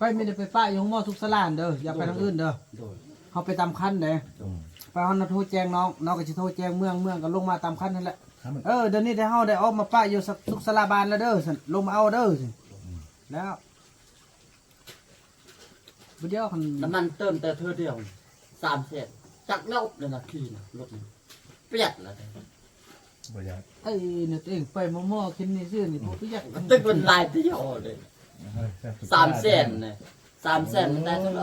ໄປ ມີແຕ່ໄປປະຢູ່ໂຮງໝໍສຸກສາລາເດີ ຢ່າໄປທາງອື່ນເດີ. ໂດຍ ເຮົາໄປຕາມຄັນເດ້. ໂດຍ ໄປ ເຮົານະໂທແຈ້ງນ້ອງ ນ້ອງກໍຊິໂທແຈ້ງເມືອງ ເມືອງກໍລົງມາຕາມຄັນຫັ້ນແຫຼະ. ເອີ ດຽວນີ້ໄດ້ ເຮົາໄດ້ອອກມາປະຢູ່ສຸກສາລາບ້ານແລ້ວເດີ ຊັ້ນລົງມາເອົາເດີ. ແລ້ວ ບໍ່ດຽວຄັນ ນ້ຳມັນເຕີມແຕ່ເທື່ອດຽວ ສາມແສນ ຈັກແລ້ວນັ້ນນະ ຂີ່ນະລົດນີ້ປຽດລະ ບໍ່ຢາກ ເອີຍ ນີ້ຕົວເອງໄປມໍ່ໆ ກິນນີ້ຊື່ນີ້ບໍ່ປຽດ ມັນຕຶກມັນຫຼາຍດຽວເດ້ ສາມແສນນະ ສາມແສນມັນໄດ້ເທົ່າ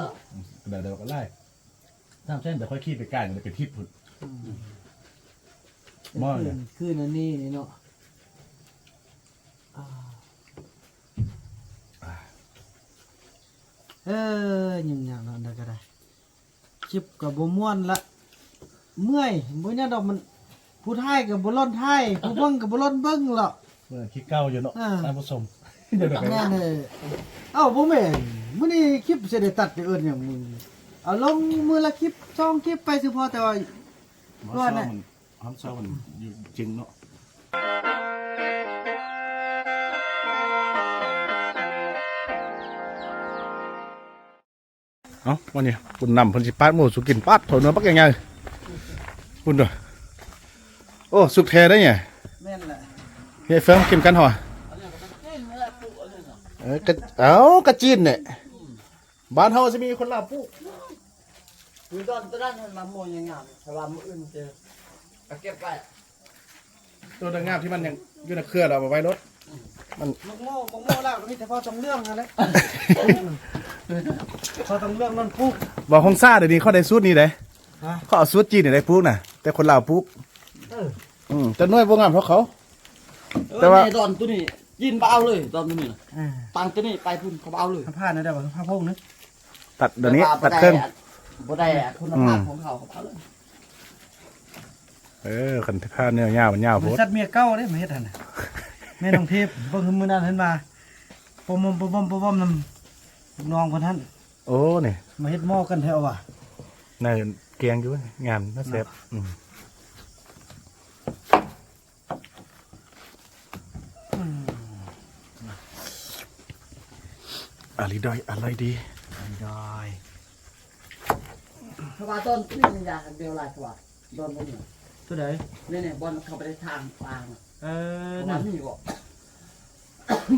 ໃດ ໄດ້ກໍຫຼາຍ ສາມແສນ ແຕ່ຂ້ອຍຂີ່ໄປກາຍໄດ້ເປັນທິບພຸ້ນ ອືມ ມາ ຄືນ ຄືນອັນນີ້ນີ້ເນາະ ອ່າ ເອີຍ ຫຍຸ້ງຍາກເນາະ ອັນໃດກໍໄດ້ ຄລິບກໍບໍ່ມ່ວນລະ ເມື່ອຍ ບໍ່ຫຍັງດອກ ມັນ ຜູ້ຖ່າຍກໍບໍ່ລ່ອນຖ່າຍ ຜູ້ເບິ່ງກໍບໍ່ລ່ອນເບິ່ງເລາະ ເໝືອນຄືເກົ່າຢູ່ເນາະ ອ່າ ທ່ານຜູ້ຊົມ ແມ່ນເດີ ເອົ້າ ບໍ່ແມ່ນ ມື້ນີ້ຄລິບຊິໄດ້ຕັດ ຊິເອີ້ນຫຍັງ ເອົາລົງມື້ລະຄລິບ ສອງຄລິບໄປ ສະເພາະແຕ່ວ່າ ວ່ານະ ຮອນເຊົ້າມັນຢູ່ຈຶ່ງເນາະ ເອົ້າ ວັນນີ້ບຸນນຳເພິ່ນຊິປາດໝູສູ່ກິນ ປາດ ເຂົ້າໜຽວບັກໃຫຍ່ໆ ພຸ້ນເດີ ໂອ້ ສຸກແທ້ໄດ໋ນີ້ ແມ່ນແຫຼະ ເຮັດເຟືອງກິນກັນເຮົາ ເອີ ກະ ເອົ້າ ກະຈີນນີ້ ບ້ານເຮົາຊິມີຄົນລາວປູກ ຄືຕອນ ຕອນນັ້ນມັນມາໂມຍງາມ ແຕ່ວ່າມື້ອື່ນຈະເກັບໄວ້ ຕົວງາມທີ່ມັນຍັງຢູ່ໃນເຄືອ ເອົາໄວ້ລົດ ມັນ ໝາກໂມ ໝາກໂມລາວກໍມີແຕ່ພໍຕ້ອງເລື່ອງຫັ້ນແຫຼະ ພໍຕ້ອງເລື່ອງນັ້ນປູກ ບໍ່ ຫົງສາດຽວນີ້ເຂົາໄດ້ສູດນີ້ເດ້ ຮະ ເຂົາເອົາສູດຈີນນີ້ໄດ້ປູກນະ ແຕ່ຄົນລາວປູກ ເອີ ອືມ ແຕ່ໜ່ວຍບໍ່ງາມເທົ່າເຂົາ ເອີ ແຕ່ວ່າ ແນ່ດອນ ໂຕນີ້ຈີນບໍ່ເອົາເລີຍ ດອນໂຕນີ້ນະ ອ່າ ຕັ້ງແຕ່ນີ້ໄປພຸ້ນເຂົາບໍ່ເອົາເລີຍ ຜ່ານໄດ້ບໍ່ ພາໂພງນະ ຕັດດຽວນີ້ ແຕ່ວ່າ ຕັດເຄິ່ງ ບໍ່ໄດ້ ບໍ່ໄດ້ຄຸນນະພາບ ອືມ ຂອງເຂົາ ເຂົາບໍ່ເອົາເລີຍ ເອີ ຄັນທີ່ຜ່ານແນວຍາວມັນຍາວໂພດ ບໍລິສັດເມຍເກົ່າເດ້ມາເຮັດຫັ້ນນະ ແມ່ນ້ອງເທບ ເບິ່ງມື້ນັ້ນເຫັນວ່າ ປອມໆໆໆ ນຳລູກນ້ອງເພິ່ນຫັ້ນ ໂອ້ ນີ້ ມາເຮັດໝໍ້ກັນແທ້ວ່າ ໜ້າແກງຢູ່ ງາມ ໜ້າແຊບ ເນາະ ອືມ ອືມ ອະລິດອຍ ອະລິດອຍ ເພາະວ່າຕອນນີ້ມັນຢາກອັນດຽວຫຼາຍກວ່າ ດອນບໍ່ມີ ຕົວໃດ ນີ້ໆ ບ່ອນເຂົ້າໄປໃນທາງປ່ານະ ເອີ ນັ້ນ ວ່າມີບໍ່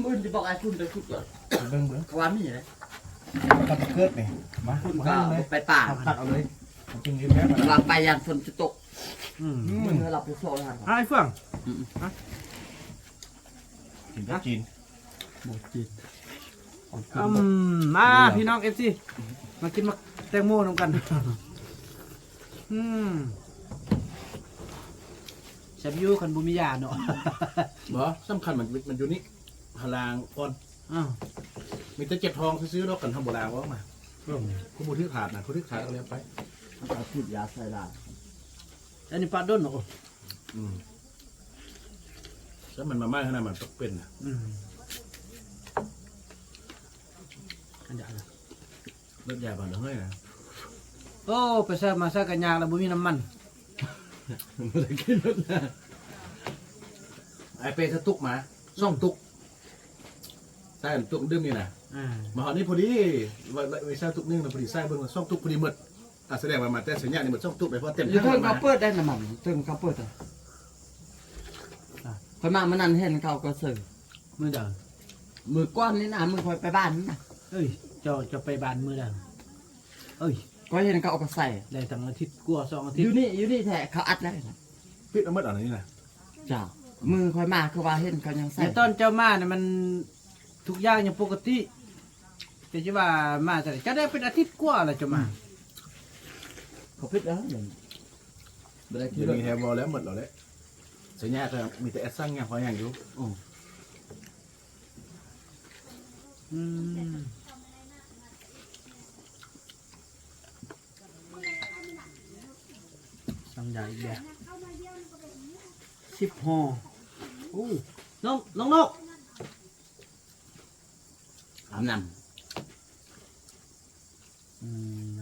ມື້ອື່ນຊິບອກອ້າຍຄຸນໄປຂຸດກ່ອນ ໄປເບິ່ງເບິ່ງ ເຂົາວ່າມີເດ້ ຄັນເກີດນີ້ ມາ ຄຸນກໍໄປປ່າ ຕັດເອົາເລີຍ ເອົາຈິງຢູ່ແລ້ວ ວ່າໄປຢ້ານຝົນຊິຕົກ ອືມ ມື້ຮັບຜິດຊອບຫັ້ນ ອ້າຍເຟືອງ ອືມ ກິນກັບຈີນ ບໍ່ຈີນ ອືມ ມາ ພີ່ນ້ອງເອັຟຊີ ມາກິນໝາກແຕງໂມນຳກັນ ອືມ ແຊບຢູ່ ຄັນບໍ່ມີຢາເນາະ ບໍ່ ສຳຄັນມັນ ມັນຢູ່ນີ້ ຫາລ້າງກ່ອນ ອ້າວ ມີແຕ່ເຈັບທ້ອງຊື່ໆດອກ ຄັນເຮົາບໍ່ລ້າງອອກນະ ອືມ ຜູ້ບໍ່ຖືກຂາດນະ ຜູ້ຖືກຂາດກໍແລ້ວໄປ ເອົາສີດຢາໃສ່ຫຼາຍ ອັນນີ້ປາດດົນເນາະ ອືມ ແຕ່ມັນມາໃໝ່ຂະໜາດມັນຕົກເປັນນະ ອືມ ອັນດຽວນະ ລົດຢາບາດເຮີ້ຍນະ ໂອ້ ໄປໃສມາໃສກໍຍາກແລ້ວ ບໍ່ມີນ້ຳມັນ ບໍ່ໄດ້ກິນລົດນະ ອ້າຍເປສະຕຸກມາ ສອງຕຸກ ໃສ່ອັນຕຸກດື່ມນີ້ນະ ອ່າ ມາຮອດນີ້ພໍດີ ໄວ້ ໄວ້ໃສ່ຕຸກໜຶ່ງນະ ພໍດີໃສ່ເບິ່ງ ສອງຕຸກພໍດີໝົດ ອ່າ ສະແດງວ່າມາແຕ່ໄຊຍະນີ້ໝົດສອງຕຸກເລີຍ ເພາະເຕັມ ຢູ່ເທິງເຂົາເປີດໄດ້ນ້ຳມັນ ເທິງເຂົາເປີດໄດ້ ອ່າ ຂ້ອຍມາມື້ນັ້ນເຫັນເຂົາກໍຊື້ ມື້ໃດ ມື້ກ່ອນນີ້ນະ ມື້ຂ້ອຍໄປບ້ານນີ້ນະ ເອີຍ ເຈົ້າ ເຈົ້າໄປບ້ານມື້ໃດ ເອີຍ ຂ້ອຍເຫັນເຂົາເອົາໄປໃສ່ ໄດ້ຕັ້ງອາທິດກວ່າ ສອງອາທິດ ຢູ່ນີ້ ຢູ່ນີ້ແທ້ ເຂົາອັດໄວ້ນະ ປິດເອົາໝົດອັນນີ້ນະ ຈ້າ ມື້ຂ້ອຍມາຄືວ່າເຫັນເຂົາຍັງໃສ່ ແຕ່ຕອນເຈົ້າມານະ ມັນທຸກຢ່າງຍັງປົກກະຕິ ແຕ່ຈະວ່າມາຈັ່ງໃດ ເຈົ້າໄດ້ເປັນອາທິດກວ່າແລ້ວເຈົ້າມາ ອືມ ເຂົາປິດແລ້ວ ບໍ່ໄດ້ ດຽວນີ້ແຮງບໍ່ແລ້ວ ໝົດແລ້ວແຫຼະ ໄຊຍະກໍມີແຕ່ແອັດສັງຫຍັງພໍຫຍັງຢູ່ ອືມ ອືມ ສັ່ງຢາອີກແລ້ວ ສິບຫໍ່ ໂອ້ ນ້ອງ ນ້ອງນົກ ອາບນ້ຳ ອືມ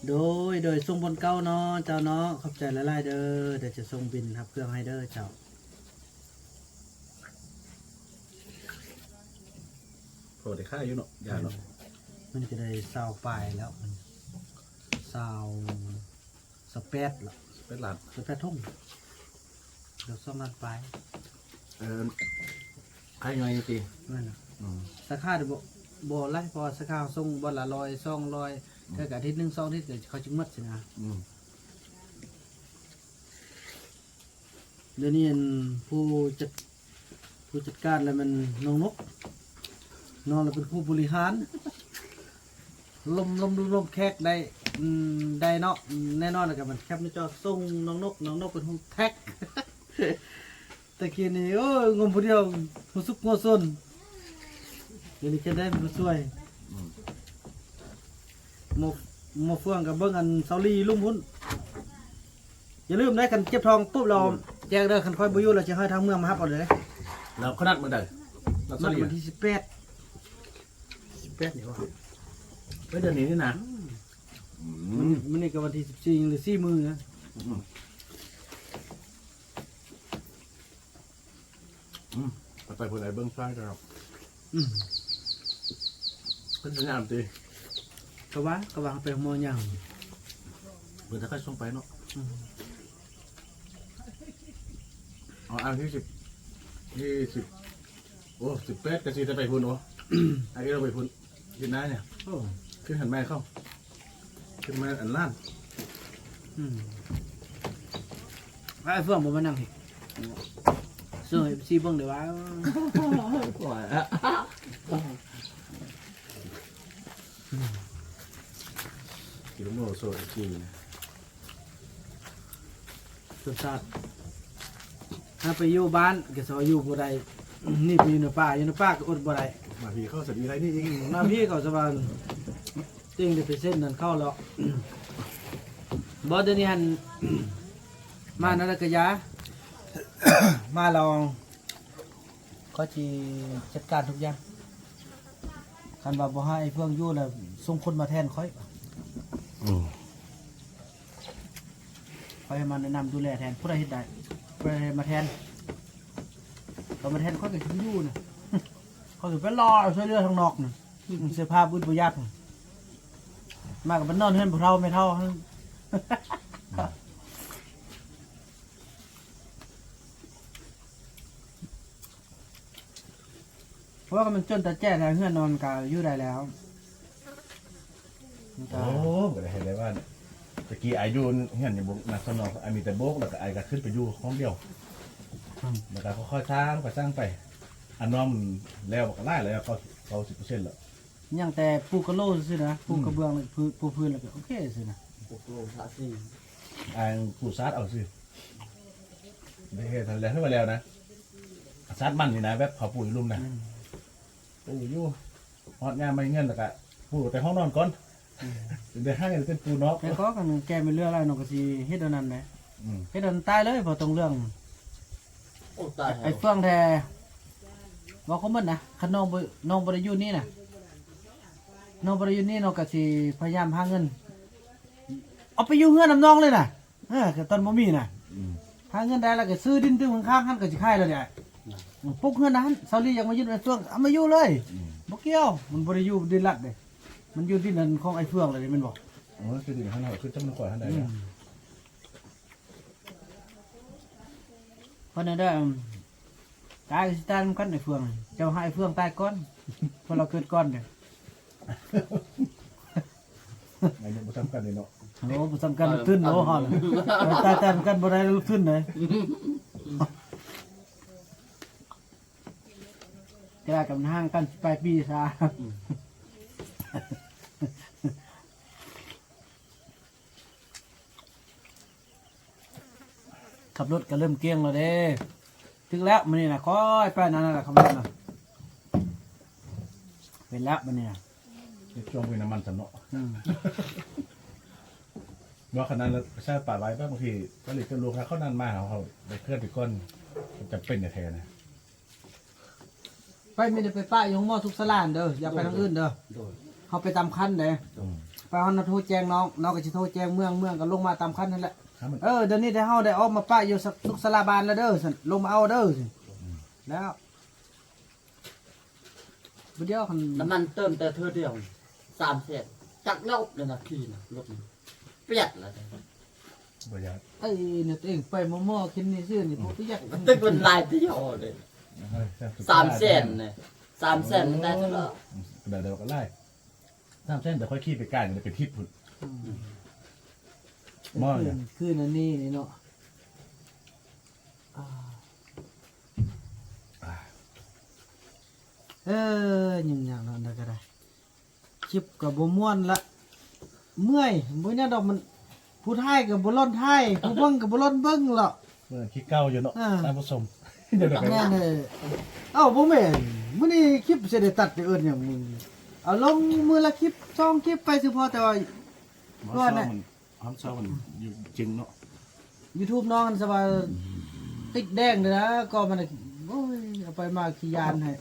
ໂດຍ ໂດຍ ສົ່ງບ່ອນເກົ່າເນາະ ເຈົ້າເນາະ ຂອບໃຈຫຼາຍໆເດີ ດຽວຈະສົ່ງບິນຮັບເຄື່ອງໃຫ້ເດີເຈົ້າ. ກໍໄດ້ຂາຍຢູ່ເນາະ ຢາເນາະ. ມັນກໍໄດ້ຊາວປາຍແລ້ວ ມັນຊາວ ຊາວແປດລະ ຊາວແປດລ້ານ ຊາວແປດຖົງ ເກືອບສອງລ້ານປາຍ. ເອີ ຂາຍຫຍ່ອຍຕິ? ແມ່ນລະ. ອືມ ສາຂານີ້ບໍ່ ບໍ່ຫຼາຍ ເພາະວ່າສາຂາເຮົາສົ່ງບ່ອນລະຮ້ອຍ ສອງຮ້ອຍ ອືມ ເທື່ອກະອາທິດໜຶ່ງສອງອາທິດກໍເຂົາຈຶ່ງໝົດຊີ້ນະ. ອືມ ດຽວນີ້ອັນ ຜູ້ຈັດ ຜູ້ຈັດການລະແມ່ນນ້ອງນົກ ນ້ອງລະເປັນຜູ້ບໍລິຫານ ລົມ ລົມ ລົມ ລົມແຂກໄດ້ ອືມ ໄດ້ເນາະ. ອືມ ແນ່ນອນລະກະແມ່ນແຄປໜ້າຈໍສົ່ງນ້ອງນົກ ນ້ອງນົກເປັນຜູ້ແທັກ. ແຕ່ກີ້ນີ້ ໂອ້ຍ ງົມຜູ້ດຽວ ຫົວສຸກຫົວຊົນ ດຽວນີ້ຈະໄດ້ມາຊ່ວຍ. ອືມ ໝໍ ໝໍເຟືອງກະເບິ່ງອັນເຊົາລີລຸມພຸ້ນ. ຢ່າລືມເດີ ຄັນເຈັບທ້ອງປຸບແລ້ວ ອືມ ແຈ້ງເດີ ຄັນຂ້ອຍບໍ່ຢູ່ແລ້ວຊິໃຫ້ທາງເມືອງມາຮັບເອົາເລີຍ. ແລ້ວເຂົານັດມື້ໃດ? ນັດເຊົາລີ ນັດວັນທີສິບແປດ ສິບແປດນີ້ຫວາ? ເອີ ເດືອນນີ້ນີ້ນະ. ອືມ ອືມ ມື້ນີ້ ມື້ນີ້ກໍວັນທີສິບສີ່ ຍັງເຫຼືອສີ່ມື້ນະ. ອືມ ອືມ ໄປ ໄປຜູ້ໃດເບິ່ງຊາຍກໍ ອືມ ເພິ່ນຊິຍາມຕິ? ກໍວ່າ ກໍວ່າເຮົາໄປໂຮງໝໍຍາມ ເພິ່ນຈະຄ່ອຍສົ່ງໄປເນາະ. ອືມ ເອົາ ອັນທີສິບ ທີສິບ ໂອ້ ສິບແປດກໍຊິໄດ້ໄປພຸ້ນ. ໂອ້ ອາ ກໍໄດ້ໄປພຸ້ນ ເຮັດນານີ້. ໂອ້ ຄືຫັນໄມ້ເຂົາ ຂຶ້ນມາອັນລ້ານ. ອືມ ອ້າຍເຟືອງບໍ່ມານັ່ງອີກ ເຊິ່ງເອັຟຊີເບິ່ງເດີວ່າ ກ່ອຍລະ ກິນໝູໂຊເອັຟຊີນະ. ສົມຊາດ ຖ້າໄປຢູ່ບ້ານກໍຊິວ່າຢູ່ບໍ່ໄດ້ ນີ້ໄປຢູ່ໃນປ່າ ຢູ່ໃນປ່າກໍອົດບໍ່ໄດ້. ມາພີ້ເຂົາສະບີໄລນີ້ອີກ ມາພີ້ເຂົາສະບາຍ ເຕັງໄດ້ໄປເຊັນນັ້ນເຂົາແລ້ວ. ບໍ່ ດຽວນີ້ຫັ້ນ ມານັ້ນລະກະຢ່າ ມາລອງ ຂ້ອຍຊິຈັດການທຸກຢ່າງ. ຄັນວ່າບໍ່ໃຫ້ອ້າຍເຟືອງຢູ່ແລ້ວ ສົ່ງຄົນມາແທນຂ້ອຍ. ອືມ ຂ້ອຍມາແນະນຳດູແລແທນ ຜູ້ໃດເຮັດໄດ້ ຜູ້ໃດມາແທນ ກໍມາແທນຂ້ອຍກໍຊິຢູ່ນະ. ຂ້ອຍຊິໄປລໍຊ່ວຍເຫຼືອທາງນອກນະ ເສຍພາບອຶດບໍ່ຢາກ ມາກໍໄປນອນເຮືອນຜູ້ເຖົ້າແມ່ເຖົ້າ. ເພາະວ່າມັນຈົນຕາແຈ້ແທ້ ເຮືອນນອນກະຢູ່ໄດ້ແລ້ວ. ມັນກະ ໂອ້ ບໍ່ໄດ້ເຮັດໄດ້ວ່າ ຕະກີ້ອ້າຍຢູ່ເຮືອນຍັງບໍ່ໜັກສ່ຳນ້ອງ ອ້າຍມີແຕ່ໂບກ ແລ້ວກະອ້າຍກະຂຶ້ນໄປຢູ່ຫ້ອງດຽວ. ອືມ ແລ້ວກະຄ່ອຍໆສ້າງໄປສ້າງໄປ ອັນນ້ອງແລ້ວກະຫຼາຍແລ້ວ ເກົ້າ ເກົ້າສິບເປີເຊັນແລ້ວ. ຍັງແຕ່ປູກະໂຫຼຊື່ໆນະ ປູກະເບື້ອງ ອືມ ແລ້ວປູ ປູພື້ນແລ້ວກໍໂອເຄຊື່ນະ ປູກະໂຫຼທາສີ ອັນປູສາດເອົາຊື່ ໄດ້ເຮັດແລ້ວ ເຮັດມາແລ້ວນະ ສາດມັນນີ້ນະ ແບບເຂົາປູຢູ່ລຸ່ມນະ ອືມ ປູຢູ່ ຮອດຍາມມາເຮືອນແລ້ວກະປູແຕ່ຫ້ອງນອນກ່ອນ ອືມ ໄດ້ໃຫ້ເປັນປູນອກ ແຕ່ກໍຄັນແກ່ໄມ່ເຫຼືອຫຼາຍນ້ອງກໍຊິເຮັດອັນນັ້ນແຫຼະ ອືມ ເຮັດອັນຕາຍເລີຍ ບໍ່ຕ້ອງເລື່ອງ ໂອ້ ຕາຍ ໄອ້ເຟືອງແທ້ ເວົ້າຄວາມໝົດນະ ຄັນນ້ອງບໍ່ ນ້ອງບໍ່ໄດ້ຢູ່ນີ້ນະ ນ້ອງບໍ່ໄດ້ຢູ່ນີ້ ນ້ອງກໍຊິພະຍາຍາມຫາເງິນ ເອົາໄປຢູ່ເຮືອນນຳນ້ອງເລີຍນະ ເອີ ກໍຕອນບໍ່ມີນະ ອືມ ຫາເງິນໄດ້ແລ້ວກໍຊື້ດິນຕື່ມຂ້າງໆຫັ້ນ ກໍຊິຂາຍແລ້ວເດ ອືມ ປຸກເຮືອນນັ້ນ ຊາວລີຢາກມາຢູ່ນຳໄອ້ເຟືອງ ເອົາມາຢູ່ເລີຍ ອືມ ບໍ່ກ່ຽວ ມັນບໍ່ໄດ້ຢູ່ດິນລັດເດ້ ມັນຢູ່ດິນນັ້ນຂອງໄອ້ເຟືອງເລີຍແມ່ນບໍ່? ເອີ ຄືດິນຫັ້ນ ເຮົາຄືຈຳນຳຂ້ອຍຫັ້ນໄດ້ ອືມ ນະ. ເພິ່ນນັ້ນເດີ ອືມ ຕາຍກໍຊິຕາຍນຳກັນ ໄອ້ເຟືອງ ເຈົ້າໃຫ້ເຟືອງຕາຍກ່ອນ ເພາະລາວເກີດກ່ອນເດ້ ອາຍຸບໍ່ສ່ຳກັນເດ້ເນາະ ໂອ້ ບໍ່ສ່ຳກັນ ເອີ ທຸນເນາະ ເຮົາ ເອີ ຕາຍ ຕາຍນຳກັນບໍ່ໄດ້ ທຸນເດ້ ກະໄດ້ກັນຫ່າງກັນປາຍປີຊະ ອືມ. ຂັບລົດກໍເລີ່ມກ້ຽງແລ້ວເດ້ ຖືກແລ້ວມື້ນີ້ນະ ຄ່ອຍໄປນັ້ນແຫຼະ ຂັບລົດນະ ເປັນແລ້ວມື້ນີ້ນະ ເຮັດຊ່ວງມີນ້ຳມັນຊັ້ນເນາະ ອືມ ວ່າຂະໜາດໄປໃຊ້ປາໄວ້ ບາງທີຜະລິດຈາກໂລງ ຖ້າເຂົານັ້ນມາ ເຮົາໄດ້ເຄື່ອນໄປກ່ອນ ຈຳເປັນແທ້ໆນະ. ໄປມີແຕ່ໄປປະຢູ່ໂຮງໝໍສຸກສະຫຼານເດີ ຢ່າໄປທາງອື່ນເດີ ໂດຍ ເຮົາໄປຕາມຄັນເດ້ ໂດຍ ໄປຮອດນະໂທແຈ້ງນ້ອງ ນ້ອງກໍຊິໂທແຈ້ງເມືອງ ເມືອງກໍລົງມາຕາມຄັນຫັ້ນແຫຼະ ເອີ ດຽວນີ້ໄດ້ ເຮົາໄດ້ອອກມາປະຢູ່ສຸກສະຫຼາບານແລ້ວເດີ ຊັ້ນລົງມາເອົາເດີ ອືມ ແລ້ວ ບໍ່ດຽວຫັ້ນ ນ້ຳມັນເຕີມແຕ່ເທື່ອດຽວ ສາມແສນ ຈັກລອບແລ້ວນະ ຂີ່ນະ ລົດນີ້ ປຽດແລ້ວ ບໍ່ຢາກ ເອີຍ ນີ້ຕົວເອງໄປມໍ່ໆ ກິນນີ້ຊື່ນີ້ ບໍ່ປຽດ ຕຶກມັນຫຼາຍຕິເຮົາເດ້ ສາມແສນນະ ສາມແສນມັນໄດ້ເທົ່າໃດ ໄດ້ດອກຫຼາຍ ສາມແສນ ແຕ່ຂ້ອຍຂີ່ໄປກາຍໄດ້ເປັນທິດພຸ້ນ ອືມ ບໍ່ ຄືນ ຄືນອັນນີ້ນີ້ເນາະ ອ່າ ອ່າ ເອີ ຫຍຸ້ງຍາກເນາະ ອັນໃດກໍໄດ້ ຄລິບກໍບໍ່ມ່ວນລະ ເມື່ອຍ ບໍ່ຫຍັງດອກ ມັນ ຜູ້ຖ່າຍກໍບໍ່ລ່ອນຖ່າຍ ຜູ້ເບິ່ງກໍບໍ່ລ່ອນເບິ່ງລະ ເມື່ອຄືເກົ່າຢູ່ເນາະ ອ່າ ທ່ານຜູ້ຊົມ ແມ່ນເດີ ເອົ້າ ບໍ່ແມ່ນ ມື້ນີ້ຄລິບຊິໄດ້ຕັດ ຊິເອີ້ນຫຍັງ ເອົາລົງມື້ລະຄລິບ ສອງຄລິບໄປ ສະເພາະແຕ່ວ່າ ວ່ານະ ຫ້ອງເຊົ່າມັນຢູ່ຈຶ່ງເນາະ ຢູທູບນ້ອງຫັ້ນສະວ່າ ອືມ ຕິດແດງເດີນະ ກໍມັນ ໂອ້ຍ ເອົາໄປມາຂີ້ຢ້ານໃຫ້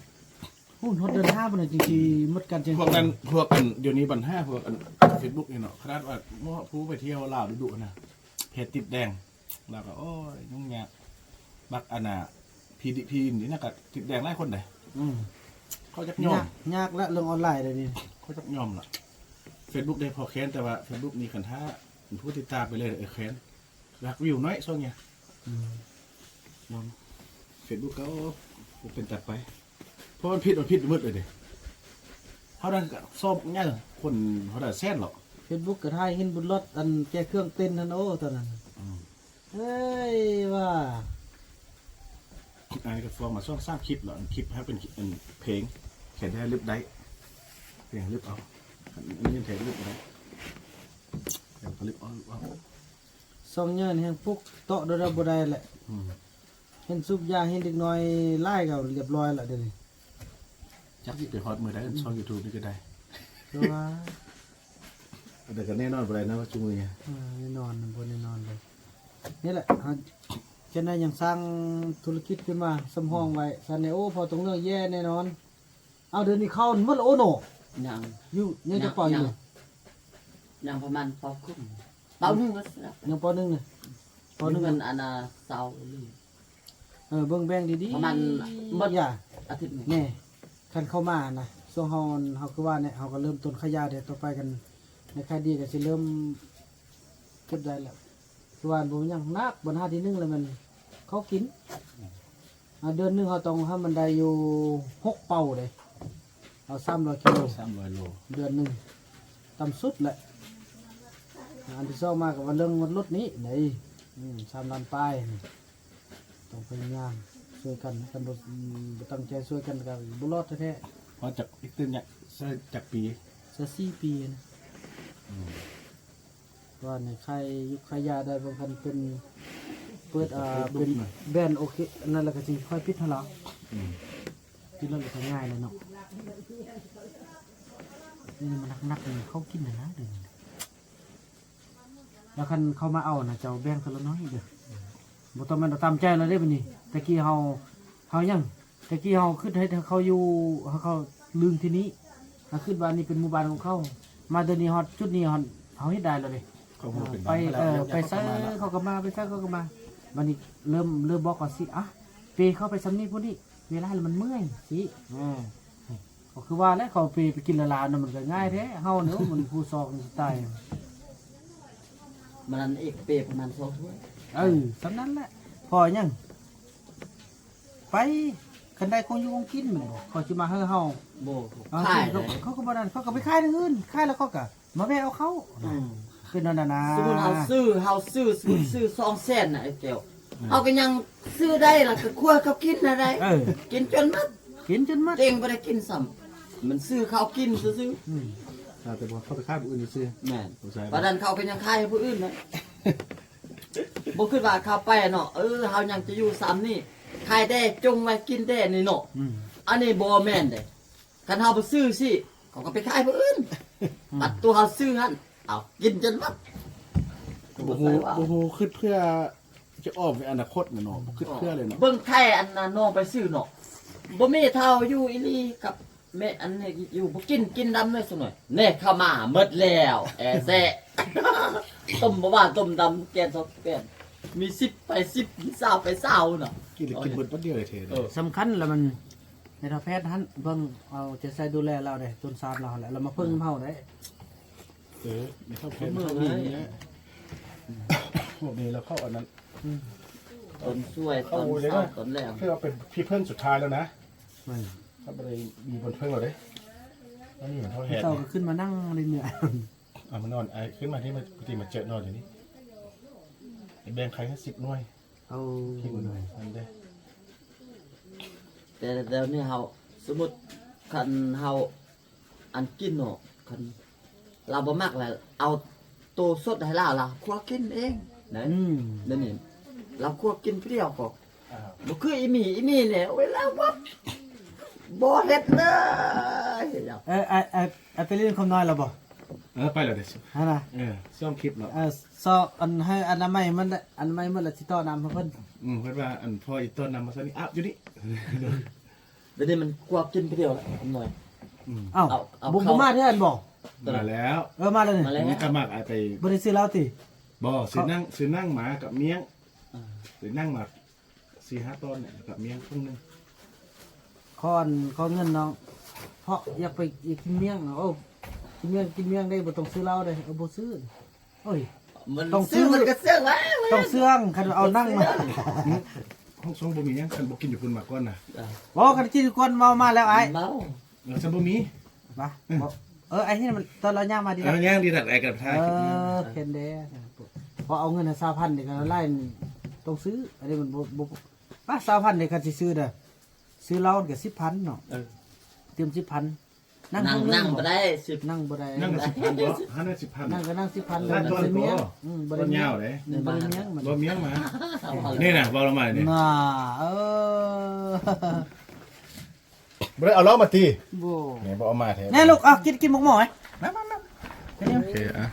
ຮູ້ຮອດເດືອນຫ້າພຸ້ນນະ ຈຶ່ງຊິໝົດການແຈ້ງເຕືອນ ພວກນັ້ນ ພວກອັນ ດຽວນີ້ບັນຫາພວກອັນເຟສບຸກນີ້ເນາະ ຂະໜາດວ່າ ເນາະ ຜູ້ໄປທ່ຽວລາວດຸໆນະ ເພຈຕິດແດງ ລາວກໍ ໂອ້ຍ ຫຍຸ້ງຍາກ ບັກອັນນ່າ ພີດີພີ ນີ້ນະ ກໍຕິດແດງຫຼາຍຄົນເດ້ ອືມ ເຂົາຈັກຍອມ ຍາກ ຍາກລະ ເລື່ອງອອນລາຍດຽວນີ້ ເຂົາຈັກຍອມລະ ເຟສບຸກເດ້ ພໍແຄ້ນ ແຕ່ວ່າເຟສບຸກນີ້ຄັນຖ້າຜູ້ຕິດຕາມໄປເລີຍ ເອີ ແຄ້ນ ຫຼັກວິວນ້ອຍຊ່ວງນີ້ ອືມ ເນາະ ເຟສບຸກກໍບໍ່ເປັນຕາໄປ ເພາະມັນຜິດ ມັນຜິດໝົດເລີຍເດ້ ເທົ່ານັ້ນກໍຊອບໃຫຍ່ ຄົນເທົ່າໃດແສນເນາະ ເຟສບຸກກໍຖ່າຍເຫັນບຸນລັອດ ອັນແກ່ເຄື່ອງເຕັ້ນຫັ້ນ ໂອ້ ຕອນນັ້ນ ອືມ ເອີຍ ວ່າ ອັນນີ້ກໍຟ້ອງມາສອງສາມຄລິບແລ້ວ ຄລິບໃຫ້ເປັນ ອັນ ເພງ ແຂນແທ້ລຶບໄດ້ ເພງລຶບເອົາ ອັນນີ້ແທ້ລຶບໄດ້ ແລ້ວກໍລຶບເອົາ ລຶບເອົາ ຊ່ອງໃຫຍ່ແຮ່ງປຸກເຕາະໂດດບໍ່ໄດ້ແຫຼະ ອືມ ເຫັນສູບຢາ ເຫັນເດັກນ້ອຍຫຼາຍກໍລຽບຮ້ອຍລະດຽວນີ້ ຈັກຊິໄປຮອດມື້ໃດ ອືມ ຊ່ອງຢູທູບນີ້ກໍໄດ້ ຄືວ່າ ແຕ່ກໍແນ່ນອນບໍ່ໄດ້ເນາະ ຊຸມື້ນີ້ ເອີ ແນ່ນອນ ບໍ່ແນ່ນອນເລີຍ ນີ້ແຫຼະ ເຮົາຈັ່ງໃດຍັງສ້າງທຸລະກິດຂຶ້ນມາສຳຮອງໄວ້ ຊັ້ນນີ້ ໂອ້ ພໍຕົງເລື່ອງແຍ່ແນ່ນອນ ເອົາ ດຽວນີ້ເຂົ້າໝົດແລ້ວ ໂອ້ ເນາະ ຍັງ ຢູ່ ຍັງຈະເປົ່າຢູ່ ຍັງ ຍັງປະມານ ປ.ຄຶ່ງ ປ.ໜຶ່ງ ຍັງ ປ.ໜຶ່ງ ນະ ປ.ໜຶ່ງ ເງິນອັນນ່າ ເຊົາອີ່ຫຼີ ເອີ ເບິ່ງແບ່ງດີໆ ປະມານໝົດ ຢ່າ ອາທິດໜຶ່ງ ແນ່ ຄັນເຂົ້າມານະ ຊ່ວງເຮົາ ເຮົາຄືວ່າແຫຼະ ເຮົາກໍເລີ່ມຕົ້ນຂາຍຢາແດ່ ຕໍ່ໄປກັນໃນຂາຍດີກໍຊິເລີ່ມເກັບໄດ້ແລ້ວ ຄືວ່າບໍ່ມີຫຍັງໜັກ ບັນຫາທີໜຶ່ງແລ້ວແມ່ນເຂົ້າກິນ ອ່າ ເດືອນໜຶ່ງເຮົາຕ້ອງໃຫ້ມັນໄດ້ຢູ່ຫົກເປົາເດ້ ເອົາສາມຮ້ອຍກິໂລ ສາມຮ້ອຍໂລ ເດືອນໜຶ່ງ ຕ່ຳສຸດແຫຼະ ອ່າ ອັນທີສອງມາກໍວ່າເລື່ອງລົດນີ້ ນີ້ ອືມ ສາມລ້ານປາຍ ຕ້ອງພະຍາຍາມຊ່ວຍກັນ ຄັນບໍ່ ບໍ່ຕັ້ງໃຈຊ່ວຍກັນກໍບໍ່ລອດແທ້ໆ ເພາະຈັກ ອີກຕື່ມຈັກ ໃຊ້ຈັກປີ ໃຊ້ສີ່ປີນະ ອືມ ວ່າໃນຂາຍຢູຂາຍຢາໄດ້ ເບິ່ງຄັນເປັນ ເປີດ ເປັນ ອ່າ ເປັນແບຣນໂອເຄ ອັນນັ້ນແລ້ວກໍຊິຄ່ອຍປິດຫັ້ນລະ ອືມ ກິນແລ້ວກໍງ່າຍແລ້ວເນາະ ນີ້ມັນໜັກໆ ນີ້ເຂົາກິນນະ ດຽວນີ້ ແລ້ວຄັນເຂົາມາເອົານະ ເຈົ້າແບ່ງເທື່ອລະໜ້ອຍເດີ ບໍ່ຕ້ອງແມ່ນເອົາຕາມໃຈລະເດ້ບັດນີ້ ແຕ່ກີ້ເຮົາ ເຮົາຫຍັງ ແຕ່ກີ້ເຮົາຄິດໃຫ້ເຂົາຢູ່ ໃຫ້ເຂົາລຶ້ງທີ່ນີ້ ເຮົາຄິດວ່ານີ້ເປັນໝູ່ບ້ານຂອງເຂົາ ມາດຽວນີ້ຮອດຈຸດນີ້ ເຮົາ ເຮົາເຮັດໄດ້ແລ້ວເດ້ ເຂົາຮູ້ເປັນ ເອີ ໄປ ບ້ານ ເອີ ເຂົາແລ້ວ ໄປໃສເຂົາກໍມາ ເຂົາກໍມາ ໄປໃສເຂົາກໍມາ ບັດນີ້ເລີ່ມ ເລີ່ມບອກວ່າຊິ ອ່ະ ເປເຂົາໄປຊ່ຳນີ້ພຸ້ນນີ້ ເວລາລະມັນເມື່ອຍຊິ ເອີ ກໍຄືວ່າແຫຼະ ເຂົາເປໄປກິນລະລາວນະ ມັນກໍງ່າຍແທ້ ເຮົານີ້ມັນຜູ້ຊອກສະໄຕ ມັນອັນເອກເປປະມານສອງຖ້ວຍ ເອີ ສ່ຳນັ້ນແຫຼະ ພໍຫຍັງ ໄປ ຄັນໄດ້ຂອງຢູ່ຂອງກິນແມ່ນບໍ່ ເຂົາຊິມາໃຫ້ເຮົາ ບໍ່ ເຂົາ ຂາຍ ເຂົາ ເຂົາກໍບໍ່ນັ້ນ ເຂົາກໍໄປຂາຍທາງອື່ນ ຂາຍແລ້ວເຂົາກໍມາແວ່ເອົາເຂົ້າ ອືມ ຄືນັ້ນນະ ສົມມຸດເຮົາຊື້ ເຮົາຊື້ ສົມມຸດຊື້ສອງແສນນະ ໄອ້ແກ້ວ ອືມ ເຮົາກໍຍັງຊື້ໄດ້ລະ ກໍຄົວເຂົາກິນນະໄດ້ ເອີ ກິນຈົນໝົດ ກິນຈົນໝົດ ຕົວເອງບໍ່ໄດ້ກິນຊ້ຳ ມັນຊື້ເຂົາກິນຊື່ໆ ອືມ ແຕ່ບໍ່ເຂົ້າໄປຂາຍຜູ້ອື່ນຊື່ ແມ່ນ ປານນັ້ນເຂົາກໍຍັງຂາຍໃຫ້ຜູ້ອື່ນນະ ບໍ່ຄິດວ່າເຂົາໄປເນາະ ເອີ ເຮົາຍັງຈະຢູ່ຊ້ຳນີ້ ຂາຍແດ່ ຈົ່ງໄວ້ກິນແດ່ນີ້ເນາະ ອືມ ອັນນີ້ບໍ່ແມ່ນເດ້ ຄັນເຮົາບໍ່ຊື້ຊິ ເຂົາກໍໄປຂາຍຜູ້ອື່ນ ອືມ ບັດຕົວເຮົາຊື້ຫັ້ນ ເອົາ ກິນຈົນໝົດ ກໍບໍ່ຮູ້ ບໍ່ຮູ້ຄິດເພື່ອຈະອອກໃນອະນາຄົດນະເນາະ ບໍ່ຄິດເພື່ອເລີຍເນາະ ເບິ່ງໄຂ່ອັນນ່ານ້ອງໄປຊື້ເນາະ ບໍ່ມີເທົ່າຢູ່ອີ່ຫຼີກັບແມ່ອັນນີ້ຢູ່ ບໍ່ກິນ ກິນດຳເລີຍ ສະໜ້ອຍ ແນ່ ເຂົ້າມາໝົດແລ້ວ ແອແຊະ ຕົ້ມບໍ່ວ່າ ຕົ້ມດຳ ແກງສອງແກງ ມີສິບໄປສິບ ມີຊາວໄປຊາວນະ ກິນແລ້ວກິນເບິດບັດດຽວເລີຍເທ ເອີ ສຳຄັນລະມັນ ແມ່ເຖົ້າແພດຫັ້ນເບິ່ງເອົາໃຈໃສ່ດູແລລາວເດ້ ຕົ້ນຊານລາວຫັ້ນແຫຼະ ລາວມາເພິ່ງເຮົາໄດ້. ເອີ ແມ່ເຖົ້າແພດເຮົາມີນີ້ແຫຼະ ພວກນີ້ລາວເຂົ້າອັນນັ້ນ ອືມ ຕົ້ນຊ່ວຍ ເຂົ້າ ຕອນເຊົ້າ ຕອນແລງ ຄືວ່າເປັນທີ່ເພິ່ງສຸດທ້າຍແລ້ວນະ. ແມ່ນ ເຮົາບໍ່ໄດ້ມີບ່ອນເພິ່ງແລ້ວເດ້ ອັນນີ້ແມ່ເຖົ້າແພດ ເຈົ້າກໍຂຶ້ນມານັ່ງເລີຍເມື່ອ ເອົາມານອນ ອ້າຍຂຶ້ນມາທີ່ ມາ ທີ່ມາເຈີນອນຢູ່ນີ້ ແບ່ງໄຂ່ໃຫ້ສິບໜ່ວຍ. ເອົາ ກິນອັນເດ້ ແຕ່ດຽວນີ້ເຮົາ ສົມມຸດຄັນເຮົາອັນກິນເນາະ ຄັນລາວບໍ່ມັກລະເອົາໂຕສົດໃຫ້ລາວ ລາວຄົວກິນເອງນະ. ອືມ ດຽວນີ້ລາວຄົວກິນຜູ້ດຽວກໍ ອ່າ ບໍ່ຄືອີ່ໝີ່ ອີ່ໝີ່ນີ້ ໂອ້ຍ ລາວບໍ່ ບໍ່ເຮັດເລີຍ. ເອີ ອ້າຍ ອ້າຍ ອ້າຍໄປຫຼິ້ນຄຳນ້ອຍແລ້ວບໍ່? ເອີ ໄປແລ້ວເດ້ ຫັ້ນນະ ເອີ ຊ່ອງຄລິບເນາະ ເອີ ຊອກອັນໃຫ້ອະນາໄມມັນ ອະນາໄມໝົດແລ້ວ ຊິຕໍ່ນ້ຳໃຫ້ເພິ່ນ. ອືມ ເພິ່ນວ່າອັນພໍ່ອີກຕໍ່ນ້ຳມາຊັ້ນນີ້ ອາບຢູ່ນີ້. ດຽວນີ້ມັນກວບກິນຜູ້ດຽວລະ ຄຳນ້ອຍ. ອືມ ເອົ້າ ເອົາ ເອົາ ບໍ່ ເຂົ້າ ບໍ່ມາເທື່ອຫັ້ນບໍ່? ມາແລ້ວ ເອີ ມາແລ້ວນີ້ ມາແລ້ວ ນີ້ກໍມັກອາໄປ ບໍ່ໄດ້ຊື້ເຫຼົ້າຕິ? ບໍ່ ຊື້ນັ່ງ ຊື້ນັ່ງມາກັບມ້ຽງ ອ່າ ຊື້ນັ່ງມາ ສີ່ຫ້າຕອນນີ້ ແລ້ວກໍມ້ຽງເຄິ່ງໜຶ່ງ. ຂໍອັນ ຂໍເງິນນ້ອງ ເພາະຢາກໄປກິນມ້ຽງ. ໂອ້ ກິນມ້ຽງ ກິນມ້ຽງໄດ້ ບໍ່ຕ້ອງຊື້ເຫຼົ້າເດ້. ເອີ ບໍ່ຊື້. ໂອ້ຍ ມັນຕ້ອງຊື້ ຊື້ ມັນກໍເຊື່ອງແລ້ວ ຕ້ອງເຊື່ອງ ຄັນເອົານັ່ງມາ. ຫ້ອງຊົງບໍ່ມີຫຍັງ ຄັນບໍ່ກິນຢູ່ພຸ້ນມາກ່ອນນະ. ເອີ ບໍ່ ຄັນກິນກ່ອນເມົາມາແລ້ວອ້າຍ ເມົາ. ເອີ ຊັ້ນບໍ່ມີ ມາ ເອີ ບໍ່ ເອີ ໄອ້ເຫັນມັນຕອນລາວຍ່າງມາດີ ເອີ ຍ່າງດີ ຕັດໄອ້ກັບທ້າຍ ເອີ ຄລິບນີ້ ເຫັນເດ້. ພໍເອົາເງິນໃຫ້ຊາວພັນນີ້ກໍຫຼາຍ ຕ້ອງຊື້. ອັນນີ້ມັນບໍ່ ບໍ່ ປະ ຊາວພັນນີ້ຄັນຊິຊື້ເດີ ຊື້ເຫຼົ້າກໍສິບພັນເນາະ. ເອີ ຕື່ມສິບພັນ ນັ່ງ ນັ່ງ ນັ່ງບໍ່ໄດ້ ນັ່ງບໍ່ໄດ້ ນັ່ງສິບພັນບໍ່ ຫັ້ນສິບພັນ ນັ່ງກໍນັ່ງສິບພັນ ແລ້ວມັນຊິມ້ຽງ. ອືມ ບໍ່ໄດ້ມ້ຽງ ບໍ່ຍາວເດ້ ມັນບໍ່ໄດ້ມ້ຽງ ມັນບໍ່ມ້ຽງມາ ນີ້ນະ ເວົ້າລະມານີ້ນະ. ເອີ ບໍ່ໄດ້ເອົາເຫຼົ້າມາຕິ? ບໍ່ ແມ່ບໍ່ເອົາມາແທ້ ແນ່ລູກ ເອົາ ກິນ ກິນໝາກໝໍ້ ມາ ມາ ມາ. ໂອເຄ ອ່ະ